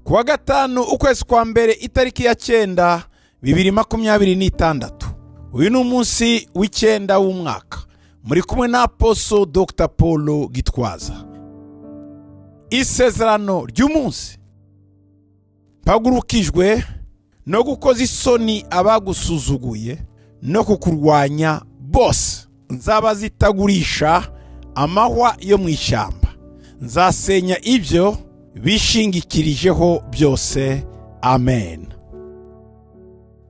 Kuwa gatanu ukwezi kwa mbere itariki ya 9 2026. Uyu ni umunsi w'icyenda w'umwaka. Muri kumwe na Apostle Dr. Paul Gitwaza. Isezerano ry'umunsi. Mpagurukijwe no gukoza isoni abagusuzuguye no kukurwanya bose. Nzabazitagurisha amahwa yo mu ishyamba, nzasenya ibyo bishingikirijeho byose. Amen.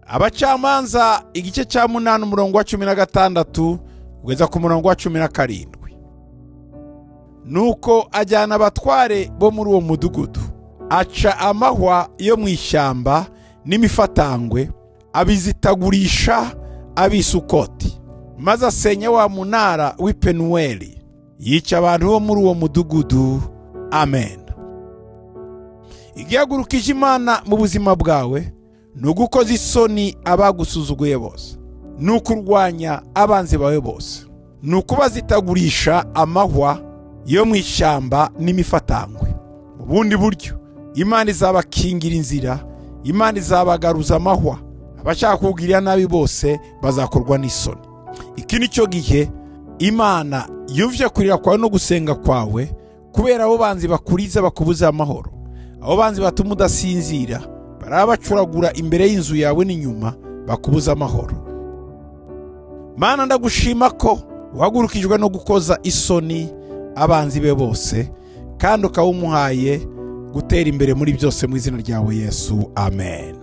Abacamanza igice cya 8 umurongo wa 16 kugeza ku murongo wa 17. Nuko ajyana abatware bo muri uwo mudugudu, aca amahwa yo mu ishyamba n'imifatangwe, abizitagurisha abisukoti, maze asenya wa munara w'ipenuweli, yica abantu bo muri uwo mudugudu. Amen. Igihagurukije Imana mu buzima bwawe ni ugukoza isoni abagusuzuguye bose, ni ukurwanya abanzi bawe bose, ni ukubazitagurisha amahwa yo mu ishyamba n'imifatangwe. Mu bundi buryo Imana izabakingira inzira, Imana izabagaruza amahwa, abashaka kugirira nabi bose bazakorwa n'isoni. Iki ni cyo gihe Imana yumvye kurira kwawe no gusenga kwawe, kubera abo banzi bakuriza bakubuza amahoro, abo banzi batuma udasinzira, barabacuragura imbere y'inzu yawe n'inyuma bakubuza amahoro. Mana, ndagushima ko uhagurukijwe no gukoza isoni abanzi be bose, kandi ukaba umuhaye gutera imbere muri byose mu izina ryawe Yesu. Amen.